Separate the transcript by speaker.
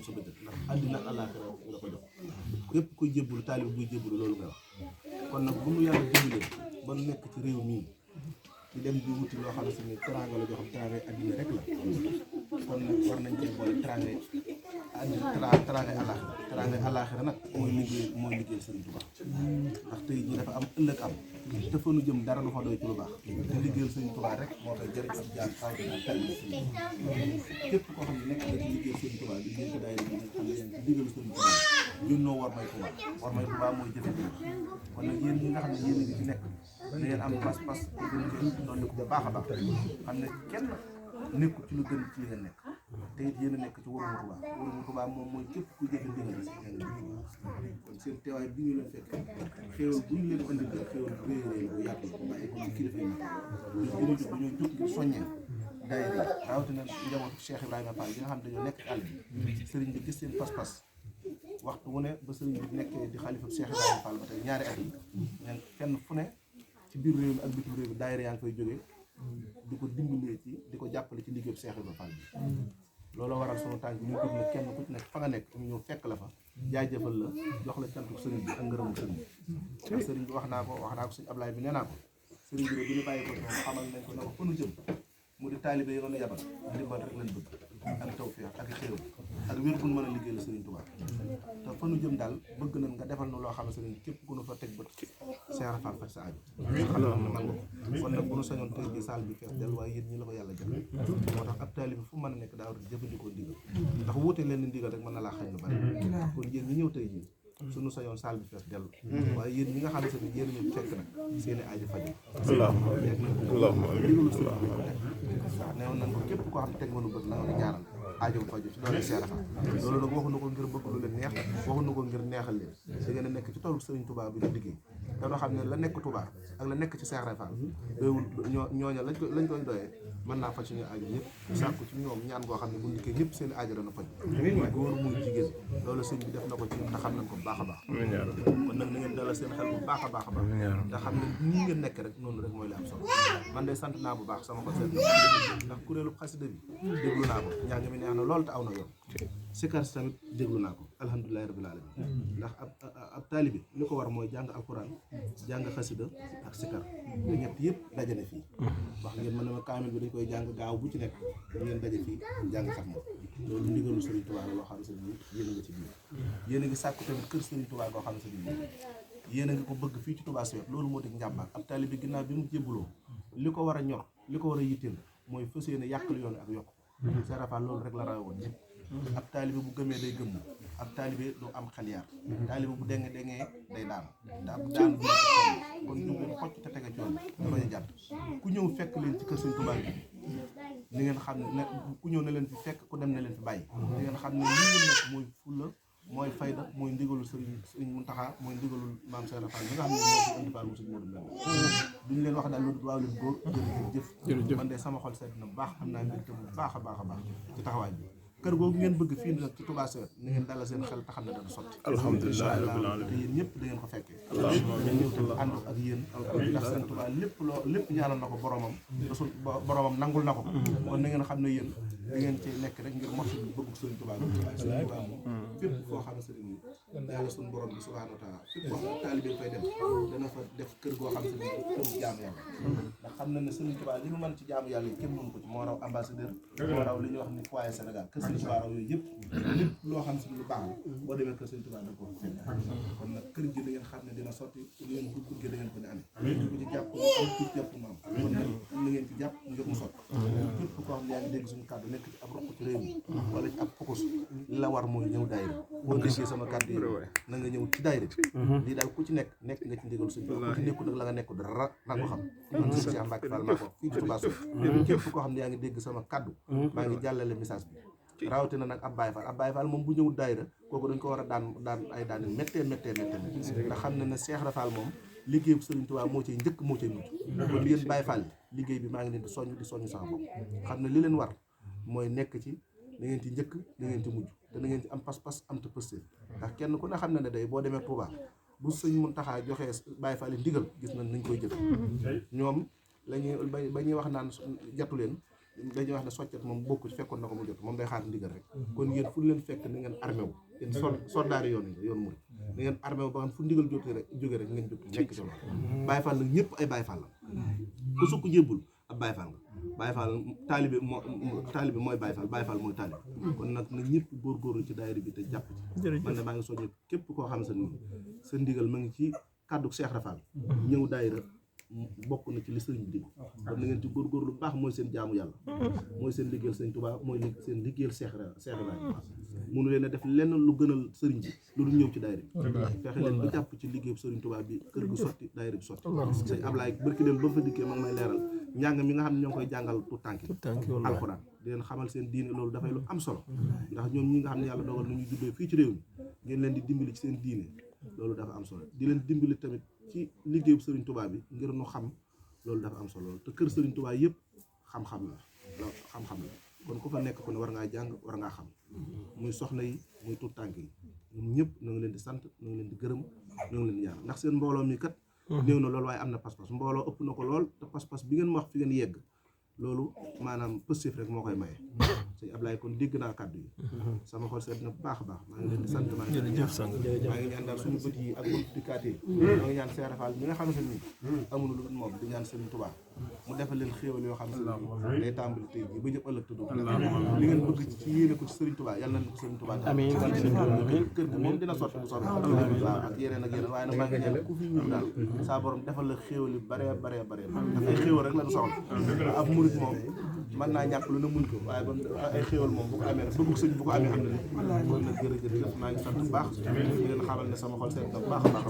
Speaker 1: sa bët ndax àddina àllaaxira nga ko jox képp kuy jébbalu taalib buy jébbalu loolu nga wax kon nag bu mu yàlla dimbalee ba nekk ci réew mii di dem di wuti loo xam ne si ne teraanga la joo xam teraanga àddina rek la kon nag war nañ cee boole teraanga àddina teraanga àllaaxira nag mooy liggéey Sëriñ Tuubaa ndax tey jii dafa am ëllëg am te fa nu jëm dara du fa doy ci lu baax te liggéeyal Sëriñ Tuubaa rek moo koy jëriñ ak jaar xaw na tànn képp koo xam ne nekk nga ci liggéeyal Sëriñ Tuubaa di liggéey daay nga xam ne yaa ngi ci digal Sëriñ Tuubaa junnoo war may Tuubaa mooy jëfe kon nag yéen ñi nga xam ne yéen a ngi ci nekk da ngeen am pas-pas gën cee doon ko bu baax a baax xam ne kenn nekku ci lu gën ci li nga nekk te it yéen a nekk ci warumu Tuubaa moom mooy képp ku jëfe ndigal si kon seen teewaay bi ñu leen fekk xéewal bu ñu leen indi la xéewal bu réy bu yaatu bàyyi ko kilifa yi dañoo jóg ngir soññee daayira rawatina njabootu Cheikh Ibrahima Fall bi nga xam ne dañoo nekk ci àll bi sëriñ bi gis seen pas-pas waxtu wu ne ba sëriñ bi nekkee di xalifa Cheikh Ibrahima Fall ba tey ñaari at yi ñen fenn fu ne ci biir réew mi ak bitim réew mi daayira yaa ngi koy jógee di ko dimbalee ci di ko jàppale ci liggéeyu Cheikh Ibrahima Fall bi loolu waral sunu tànk ñu jóg ne kenn ku ci nekk fa nga nekk ñu ñëw fekk la fa jaajëfal la jox la cantu sëriñ bi ak ngërëmu sëriñ bi ndax sëriñ bi wax naa ko sëriñ Ablaye bi nee naa ko sëriñ bi de bi ñu bàyyi ko moom xamal nañ ko ne ko fa nu jëm mu di taalibe yi noonu yabal ndimbal rek lañ bëgg ak tawfeex ak xéewal ak wér gu mën a liggéeyal Sëriñ Tuubaa te fa nu jëm daal bëgg nañ nga defal nu loo xam ne sëriñ képp ku nu fa teg bët Cheikh Rafal faj sa aajo xam ne man kon nag bu nu sañoon tey bi saal bi fees del waaye yéen ñi la ko yàlla jël moo tax ab taalibe fu mën a nekk daa war a jëfandikoo ndigal ndax wuute leen ni ndigal rek mën na laa xañ lu bari kon yéen ñi ñëw tey jii suñu sañoon saal bi fees dellu waaye yéen ñi nga xam ne seen yéen ñu fekk nag seeni aajo faju ndigalu sëriñ bi neewoon nañ ko képp koo xam ne teg mënu bët na nga ñaanal aajo faju ci doole Cheikh Rafal loolu nag waxuñu ko ngir bëgg lu leen neex waxuñu ko ngir neexal leen da ngeen a nekk ci toolu Sëriñ Tuubaa bi di liggéey dañoo xam ne la nekk Tuubaa ak la nekk ci Cheikh Rafal doyul ñooña lañ koy doyee mën naa faj suñu aajo ñëpp sàkku ci ñoom ñaan goo xam ne bu ndikkee ñëpp seen aajo dana faj muy góor muy jigéen loolu sëñ bi def na ko ci te xam nañ ko bu baax a baax kon nag na ngeen dalal seen xel bu baax a baax te xam ne nii ngeen nekk rek noonu rek mooy la am solo man de sant naa bu baax sama ko seet ndax kuréelu xasida bi déglu naa ko njàng mi neex na loolu te aw na yoon sikar si tamit déglu naa ko alhamdulilahi rabbil alamin ndax ab taalibi li ko war mooy jàng alquran jàng xasida ak sikar te ñett yëpp dajane fii wax ngeen mën na ma kaamil bi dañ koy jàng gaaw bu ci nekk ngeen daje fii jàng sax moom loolu ndigalu Sëriñ Tuubaa la loo xam ne sëriñ bi yéen a nga ci biir yéen a ngi sàkku tamit kër Sëriñ Tuubaa goo xam ne sëriñ bi yéen a ngi ko bëgg fii ci Touba Suède loolu moo di njàmbaar ab taalibi ginnaaw bi mu jébbaloo li ko war a ñor li ko war a yitteel mooy fas yéene yàqal yoon ak yokk Cheikh Rafal loolu rek la rawe woon ñëpp ab taalibe bu gëmee day gëmm ab taalibe du am xaliyaar taalibe bu denge dengee day daan te ab daan bu kon ñu leen xocc te tege coon da bañ a jàdd ku ñëw fekk leen ci kër Sëriñ Tuubaa bi ni ngeen xam ne ku ñëw na leen fi fekk ku dem na leen fi bàyyi di ngeen xam ne li ngeen nekk mooy fulla mooy fayda mooy ndigalul Sëriñ Muntaxa mooy ndigalul maam Cheikh Rafal bi nga xam ne moo fi indi Fall mu sëñ Modou Mbène duñu leen wax daal loolu waaw leen góor jërëjëf man de sama xol seet na bu baax am naa mbégte bu baax a baax ci taxawaay bi kër googu ngeen bëgg fii nag ci Touba Suède ni ngeen dalal seen xel te xam ne dana sotti alhamdulilah rabbil alamin te yéen ñëpp da ngeen ko fekkee ñëw te ànd ak yéen ndax seen Touba lépp ñaanal na ko boromam rasul boromam nangul na ko kon na ngeen xam ne yéen da ngeen ci nekk rek ngir mos bëgg Sëriñ Touba Sëriñ Touba moom fépp foo xam ne sëriñ bi yàlla suñu borom bi subhanahu wa taala fépp foo xam ne taalibe fay dem dana fa def kër goo xam ne kër jaamu yàlla ndax xam na ne Sëriñ Touba li mu mën ci jaamu yàlla yi kenn mënu ko ci moo raw ambassadeur moo raw li ñuy wax ni foyer Sénégal kër Sëriñ Touba raw yooyu yëpp lépp loo xam si lu baax la boo demee kër Sëriñ Touba da ko fekk kon nag kër gi da ngeen xam ne dina sotti lu ngeen dugg gi da ngeen ko ne amee ku ci jàpp am ku jàpp maam kon nag na ngeen ci jàpp ngir mu sotti képp koo xam ne yaa ngi dégg suñu kàddu nekk ci ab roq ci réew mi wala ci ab focus li la war mooy ñëw daayira boo déggee sama kàddu yi na nga ñëw ci daayira lii daal ku ci nekk nga ci ndigal suñu ku ci nekku nag la nga nekk dara na ko xam man sëñ Cheikh Mbacke Fall maa ko fii ci Touba Suède képp koo xam ne yaa ngi dégg sama kàddu maa ngi jàllale message bi rawatina nag ab Baye Fall moom bu ñëwul daayira kooku dañ ko war a daan ay daan yu méttee ndax xam ne ne Cheikh Rafal moom liggéey bu Sëriñ Tuubaa moo ciy njëkk moo ciy mujj kon yéen Baye Fall liggéey bi maa ngi leen di soññ sama bopp xam ne li leen war mooy nekk ci na ngeen ci njëkk na ngeen ci mujj te na ngeen ci am pas-pas am te pësté ndax kenn ku ne xam ne day boo demee Touba bu Sëñ Muntaxa joxee Baye Fall ndigal gis nañ nañ koy jëf ñoom lañuy ba ñuy wax naan jatu leen dañuy wax ne soccet moom bokku ci fekkoon na ko mu jot moom day xaar ndigal rek kon yéen fu leen fekk ni ngeen armé wu yéen soldaari yoon murid ni ngeen armé wu ba xam fu ndigal jóge rek ngeen jóg nekk ci loolu Baye Fall nag ñëpp ay Baye Fall la ku sukk jébbul ab Baye Fall nga Baye Fall taalibe mooy Baye Fall mooy taalibe kon nag na ñëpp góorgóorlu ci daayira bi te jàpp ci man ne maa ngi soññe képp koo xam sa ndigal ma ngi ci kàddu Cheikh Rafal ñëw daayira bokk na ci li sëriñ bi dig kon na ngeen ci góorgóorlu bu baax mooy seen jaamu yàlla mooy seen liggéeyal sëriñ Tuubaa mooy seen liggéeyal Cheikh Rafal mënu leen a def lenn lu gënal sëriñ bi lu dul ñëw ci daayira bi fexe leen ba jàpp ci liggéeyu sëriñ Tuubaa bi kër gu sotti daayira bi sotti sëñ Ablaye barki dem ba mu fa dikkee ma ngi may leeral njàng mi nga xam ne ñoo ngi koy jàngal tout tànk alxuraan di leen xamal seen diine loolu dafay lu am solo ndax ñoom ñi nga xam ne yàlla dogal nañu juddoo fii ci réew mi ngeen leen di dimbali ci seen diine loolu dafa am solo di leen dimbali tamit ci liggéeyu sëriñ Tuubaa bi ngir nu xam loolu dafa am solo te kër sëriñ Tuubaa yëpp xam-xam la kon ku fa nekk ku ne war ngaa jàng war ngaa xam muy soxna yi muy tuut tànk yi ñun ñëpp na nga leen di sant na nga leen di gërëm na nga leen di ñaan ndax seen mbooloo mi kat néew na loolu waaye am na pas-pas mbooloo ëpp na ko lool te pas-pas bi ngeen ma wax fi ngeen yegg loolu maanaam positif rek moo koy maye sëñ Ablaye kon dégg naa kàddu yi sama xol seet na bu baax a baax maa ngi leen di sant maa ngi ñaan daal suñu bët yi ak multiplicateur maa ngi ñaan Cheikh Rafal mi nga xam ne nii amuñu lu dul moom di ñaan Sëriñ Tuubaa mu defal leen xéewal yoo xam ne day tàmbali tey jii ba ñëpp ëllëg tudd li ngeen bëgg ci yéene ko ci Sëriñ Tuubaa yàlla nañ ko Sëriñ Tuubaa kër gi moom dina sotti bu soobee waaw ak yeneen waaye nag maa ngi ñaan ku fi ñëw daal saa borom defal la xéewal yu bare ndax ay xéewal rek lañu soxla ab murit moom mën naa ñàkk lu ne muñ ko waaye ba ay xéewal moom bu ko amee rek bëgg sëñ bu ko amee am na ni kon nag jërëjëf maa ngi sant bu baax di leen xamal ne sama xol seet na bu baax a baax